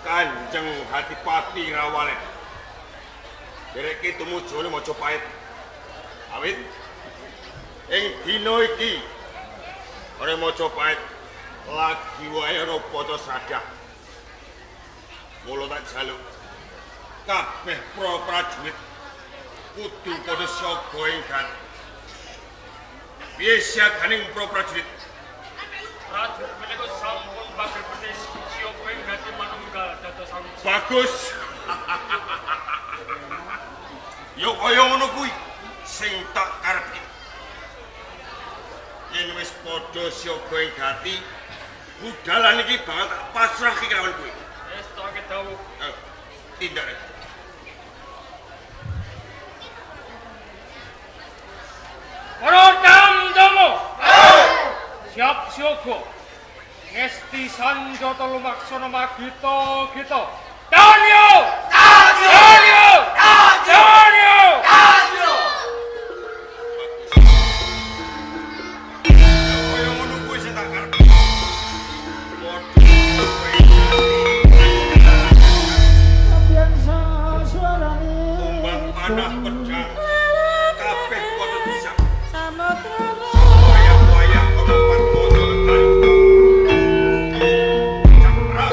Kanjeng Hatipati Rawalen. Dereke tumujune Majapahit. Awit ing dina iki ora Majapahit lagi wae ana upacara sradah. Mula tak jaluk kabeh para prajurit kudu padha siaga ing gati. Piye siaganing para prajurit? Prajurit menika sampun bager betis siaga ing gati manunggal dados sawiji. Bagus. Yo kaya ngono kuwi sing tak karepke. Yen wis padha siaga ing gati, budalan iki bakal tak pasrahke kelawan kuwi. Wis toke dawuh. Tindak. Para damdama. Siap siaga. Ngesti sanjata lumaksana magita gita. Danyo! Danyo! Danyo! Danyo! Kaya ngono kuwi sing tak karepke. Tombak panah pedang kabeh padha siap. Wayah-wayah ana patmono lekari. Cakra.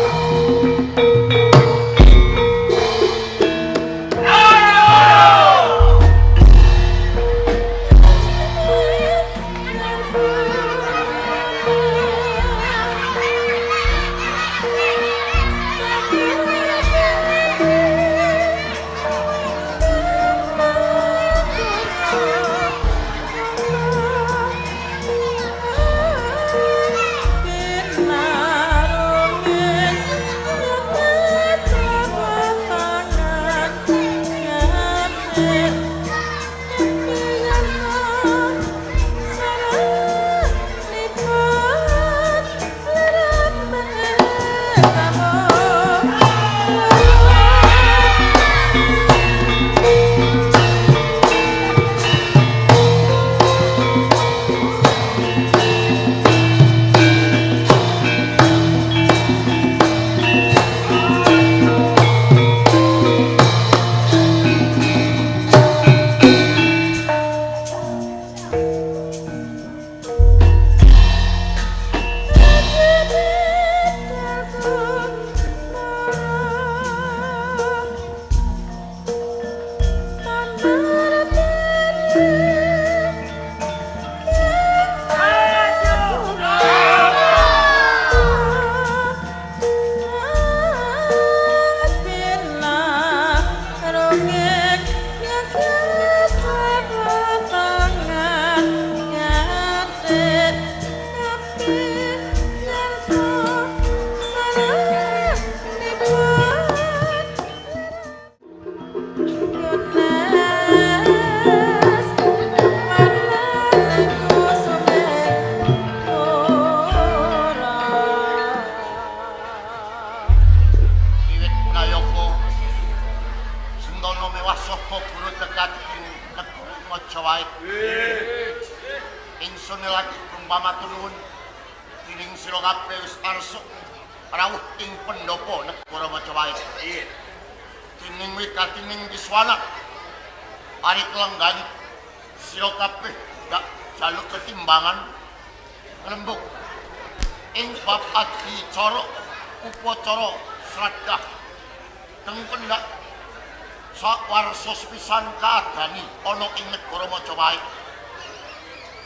Pisan kaadani ana ing negara Majapahit.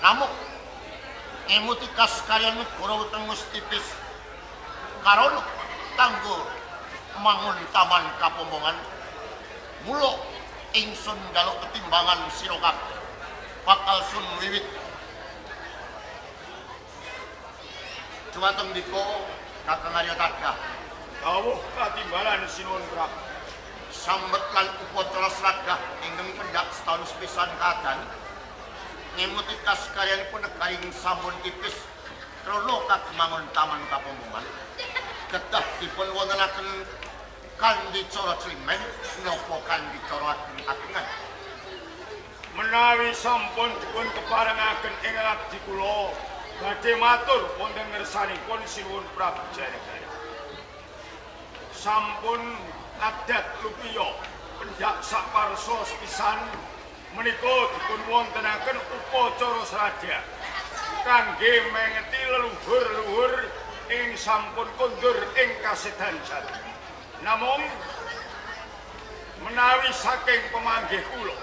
Namung ngemuti kaskaryan negara weteng wis tipis. Karana kanggo mangun taman kapombongan, mula ingsun njaluk ketimbangan sira kabeh. Bakal sun wiwit. Dumateng dika Kakang Arya Tadah. Dawuh katimbalan Sinuwun Prabu. Sambet lan upacara sradah ingkang pendak setahun sepisan kaadani. Ngemuti kaskaryanipun negari sampun tipis krana kagem mangun taman kapomongan. Kedah dipun wontenaken kanthi cara climen napa kanthi cara ageng-agengan. Menawi sampun dipun keparengaken ing abdi kula badhe matur wonten ngersanipun Sinuwun Prabu Jayanegara. Sampun adat lupiya pendak saparsa sepisan menika dipun wontenaken upacara sradha kangge mengeti leluhur-leluhur ing sampun kondur ing kasedan jati. Namung menawi saking pemanggih kula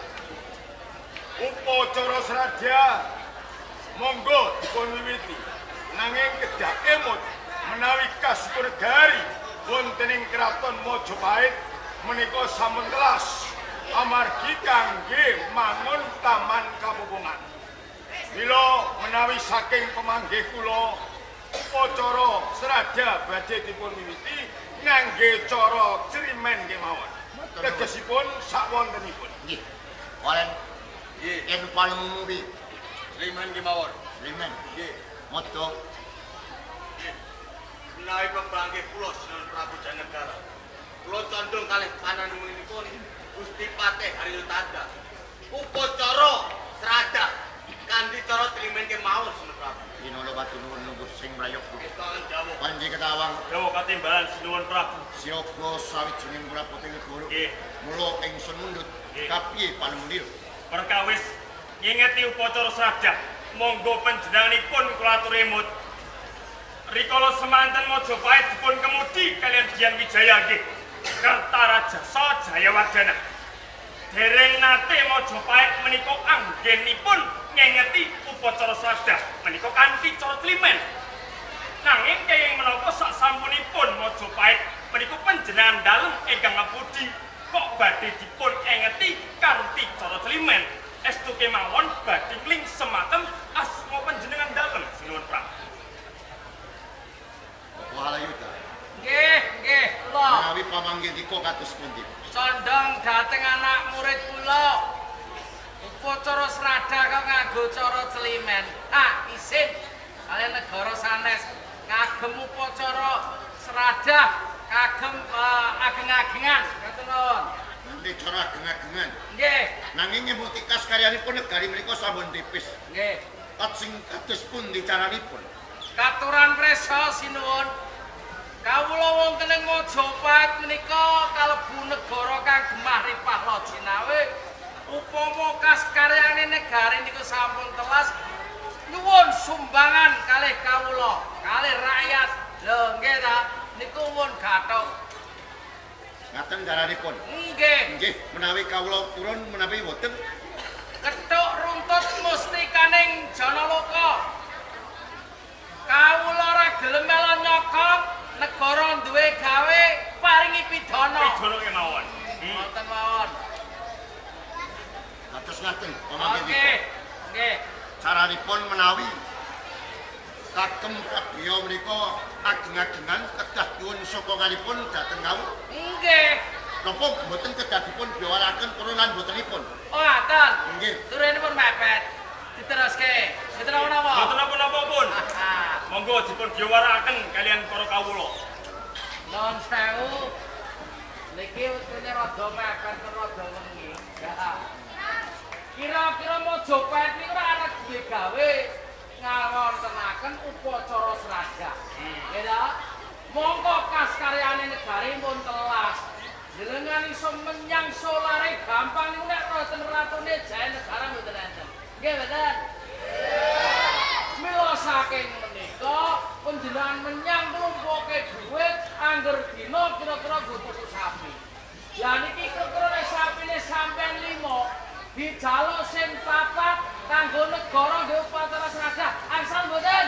upacara sradha monggo dipun wiwiti, nanging kedah emut menawi kasipun negari wonten ing kraton Majapahit menika sampun telas amargi kangge mangun taman kapopongan. Mila menawi saking pemanggih kula upacara sradha badhe dipun wiwiti ngangge cara crimen kemawon. Tegesipun sakwontenipun. Nggih. Walen Nggih. Yen panemu piye? Crimen kemawon. Crimen. Nggih. Madha Menawi pemanggih kula Sinuwun Prabu Jayanegara. Kula condong kalih pananunipun Gusti Patih Haryo Tada. Upacara sradha kanthi cara crimen kemawon Sinuwun Prabu. Dinolo patunuwun nunggu sing mrayogya. Kestokan dawuh. Panji ketawang Dawuh katimbalan Sinuwun Prabu. siaga sawijining prabu ing negara. Nggih. Mula ingsun mundhut Nggih. kapiye panemunira? Perkawis ngingeti upacara sradha, monggo panjenenganipun kula aturi emut. Rikala semanten Majapahit dipun kemudi kalian Dian Wijaya nggih Kertarajasa Jayawardana. Dereng nate Majapahit menika anggenipun ngengeti upacara sradha menika kanthi cara climen. Nanging kenging menapa sasampunipun Majapahit menika panjenengan dalem ingkang ngabudi kok badhe dipun engeti kanthi cara climen. Estu kemawon badhe nglingsemaken asma panjenengan dalem Sinuwun Prabu. Walayuda. Nggih, nggih, kula Menawi pamanggih kados pundi? condong dhateng anak murid kula. Upacara sradha kok nganggo cara climen. Ah, isin kalian negara sanes kagem upacara sradha kagem ageng-agengan ngoten mawon. Nanti cara ageng-agengan. Nggih, Nanging ngemuti kaskaryanipun negari menika sampun tipis. nggih. Tat sing kados pundi caranipun? Katuran presa sinuwun. Kawula wonten ing Majapahit menika kalebu negara kang gemah ripah loh jinawe. Upama kaskaryane negari niku sampun telas, nyuwun sumbangan kalih kawula, kalih rakyat. Lho nggih ta, niku pun gathuk. Ngaten caranipun. Nggih. Nggih, menawi kawula purun menawi boten Kethuk runtut mustikaning Janaloka. Kawula ora gelem melu nyokong negara duwe gawe paringi pidana. Pidana kemawon. Ngoten mawon. kados ngaten pamanggih. Nggih. Nggih. Caranipun menawi kagem prabya menika ageng-agengan kedah nyuwun sokonganipun dhateng kawula. Nggih. Napa mboten kedah dipun biwaraken purun lan botenipun? Oh, ngaten. Nggih. Turenipun mepet. Diteruske. Mboten napa-napa. Mboten napa-napa pun. Ah, Monggo dipun biwaraken kalian para kawula. Nuwun sewu. Niki wektune rada mepet rada wengi. Kira-kira Majapahit niku ora arep duwe gawe ngawontenaken upacara sradha. Nggih ta? Mongko kaskaryane negari pun telas. Jenengan iso menyang solare gampang niku nek wonten ratune Jayanegara mboten enten. Nggih mboten? Mila saking menika panjenengan menyang nglumpuke dhuwit angger dina kira-kira nggo tuku sapi. Lah niki kira-kira nek sapine sampean 5 dijaluk sing papat kanggo negara nggo upacara sradha. Angsal mboten?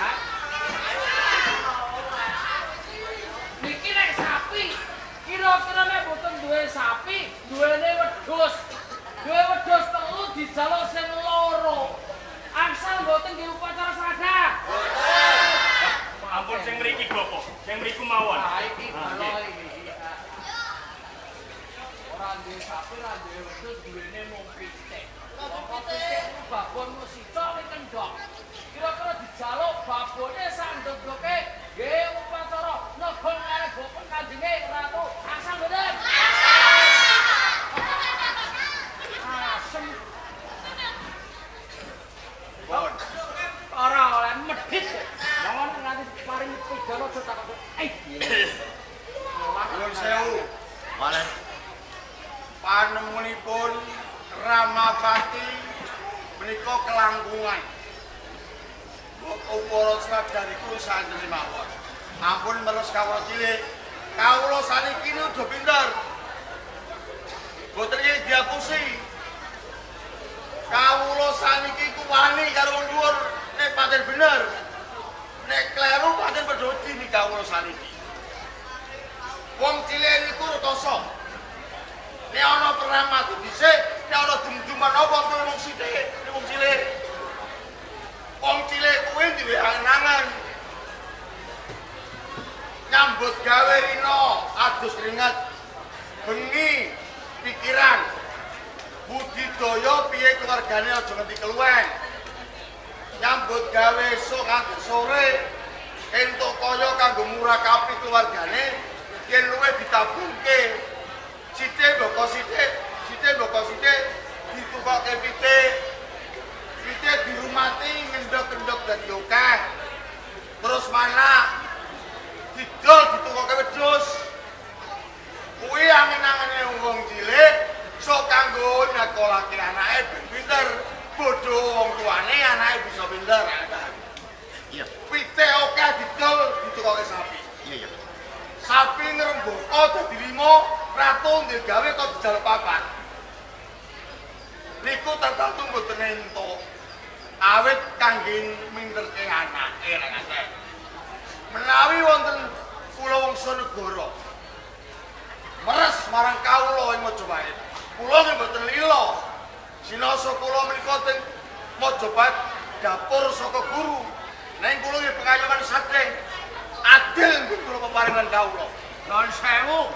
Hah? Niki nek sapi kira-kira nek mboten duwe sapi, duwene wedhus. Duwe wedhus telu dijaluk sing loro. Angsal mboten nggih upacara sradha? Ampun sing mriki Bapak, sing mriku mawon. Ah iki bala iki. Ora duwe sapi, ora duwe wedhus, duwene mung pitik. Mongko Ramapati menika kelangkungan. Ukara sradan iku santri mawon. Ampun meres kawula cilik. Kawula saniki udah pinter. Boten iki diapusi. Kawula saniki ku wani karo wong dhuwur nek pancen bener. Nek kleru pancen padha wedi niki kawula saniki. Wong cilik niku retoso. Nek ana perang mati dhisik, nek ana dum-duman apa kuwi wong sithik, nek wong cilik. Wong cilik kuwi duwe angan-angan. Nyambut gawe rina, adus keringat, bengi pikiran. Budidaya piye keluargane aja nganti keluwen. Nyambut gawe esuk nganti sore, entuk kaya kanggo murakapi keluargane, yen luwih ditabungke. Sithik mboko sithik, sithik mboko sithik, ditukoke pitik. Pitik dirumati ngendhok-endhok dadi akeh. Terus manak didol ditukoke wedhus. Kuwi angen-angene wong cilik sok kanggo nyekolahke anake ben pinter. Bodho wong tuane anake bisa pinter. Iya. Pitik akeh didol ditukoke sapi. Iya, iya. Sapi ngrembaka dadi 5, ratu ndek gawe kok dijaluk papat. Niku tertentu mboten entuk. Awit kangge minterke anake lek ngaten. Menawi wonten kula wangsa negara meres marang kawula ing Majapahit. Kula nggih mboten lila. Sinasa kula menika teng Majapahit dapur saka guru. Ning kula nggih pengayoman saking adil nggih kula peparingan kawula. Nuwun sewu.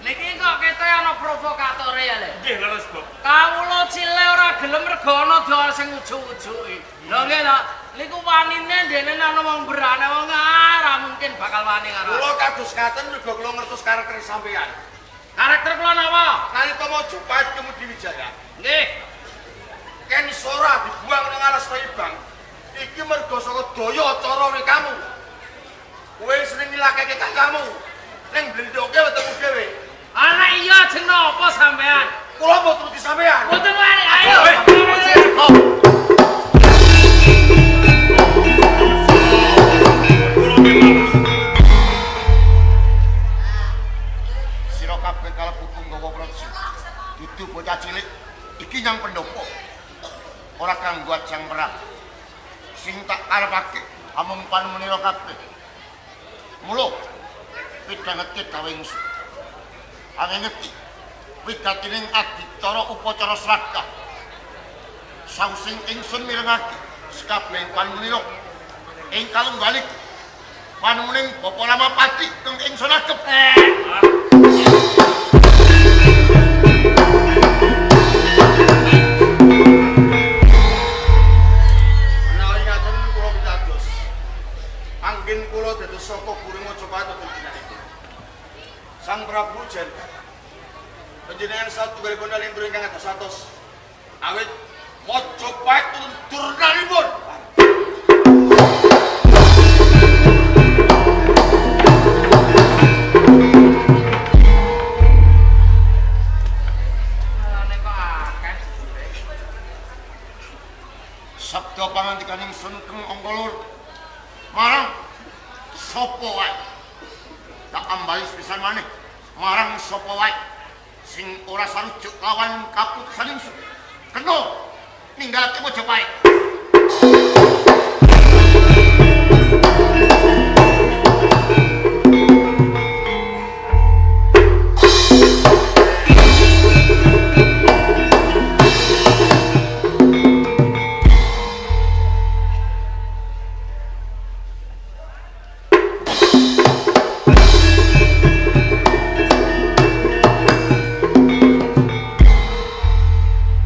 Niki kok ketoke ana provokatore ya, Le? Nggih, leres, Bok. Kawula cilik ora gelem rega ana doa sing ujug-ujuki. Lho nggih to. Niku wanine ndene ana wong berane wong ora mungkin bakal wani karo. Kula kados ngaten mergo kula ngertos karakter sampeyan. Karakter kula napa? Nalika Majapahit kemudi Wijaya. Nggih. Ken Sora dibuang nang alas Ibang. Iki mergo saka daya cara kamu. Kowe sering nilakake kakangmu. Ning blendhoke wetengmu dhewe. Anak iya ajeng napa sampean? Kula mau turuti sampean. Mboten wani, ayo. Sira kabeh kalebu punggawa praja. Dudu bocah cilik iki nyang pendopo. Ora kanggo ajang perang. Sing tak karepake amung panumenira kabeh. Mula pidhangete gawe musuh. Angin ngerti wigatining adicara upacara sraga. Sausing ingsun mirengake sekabehing panumenira ing kalunggaling panumening Bapa Ramapati kang ingsun agep. Menawi ngaten kula pitados. Anggen kula dados saka guru Majapahit panjenenganipun. Sang Prabu Janaka. Panjenengan satunggalipun alindra ingkang atos-atos. Awit Majapahit turun durnanipun. Alane kok akeh. Sabda pangantikaning sun keng angka loro. Marang sapa wae. Tak ambali pisan maneh marang sapa wae sing ora sarujuk lawan kaputusan ingsun. Kena ninggalake Majapahit.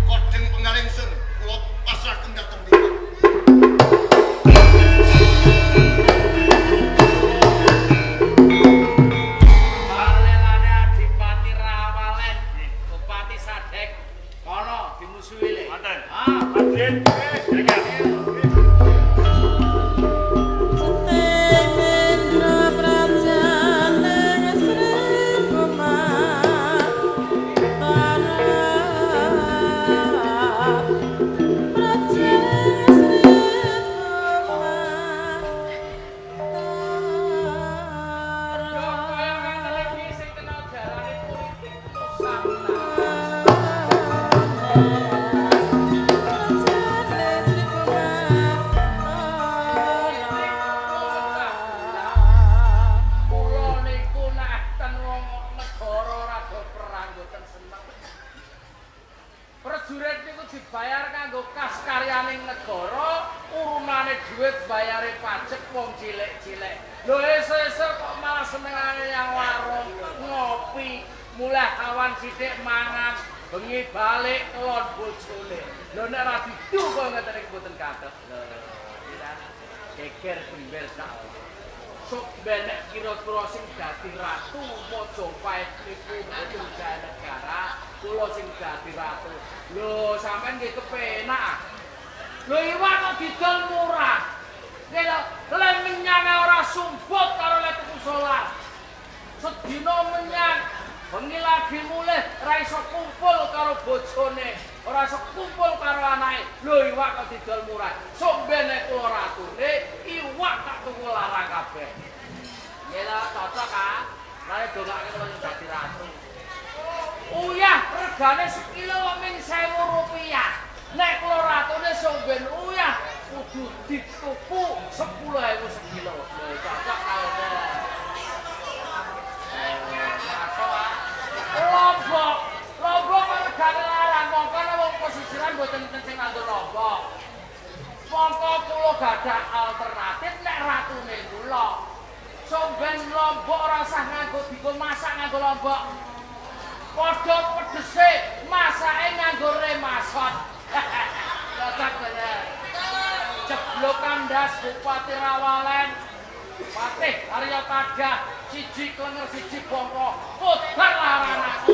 Kodheng penggal ingsun kula pasrahken dhateng dipun. Balelane Adipati Rawalen, Bupati Sadek, kono dimusuhi le. Ngoten. Ah, Prajurit, jaga. Setendra prajaning Sri Bumantara. dibayar kanggo kas karyaning negara, urunane dhuwit bayare pajak wong cilik-cilik. Lho esuk-esuk kok malah senengane yang warung ngopi, mulai awan sithik mangan, bengi balik kelon bojone. Lho nek ora didu kok ngeten iki mboten kathah. Lho, kira geger gembel sak. Sok ben nek kira-kira sing dadi ratu Majapahit niku mboten jaya negara, kula sing dadi ratu. Lho sampean nggih kepenak ah. Lho iwak kok didol murah. Nggih lho, le menyang ora sumbut karo le tuku solar. Sedina menyang, bengi lagi mulih ra iso kumpul karo bojone, ora iso kumpul karo anake. Lho iwak kok didol murah. Sok ben nek kula ratune, iwak tak tuku larang kabeh. Nggih lho, cocok ah. Lha dongake kula sing dadi ratu. Uyah regane sekilo kok ming 1000 rupiah. Nek kula ratune sok ben uyah kudu dituku 10.000 sekilo. Lho cocok ta lho. Lombok, lombok kok regane larang, mongko nek wong pesisiran mboten enten sing nandur lombok. Mongko kula gadah alternatif nek ratune kula. Somben lombok ora usah nganggo dinggo masak nganggo lombok. Padha pedese masake nganggo remason. Cocok kaya. Jeblok kandas Bupati Rawalen. Patih Arya Tadah siji klenger siji bongko. Putar larana.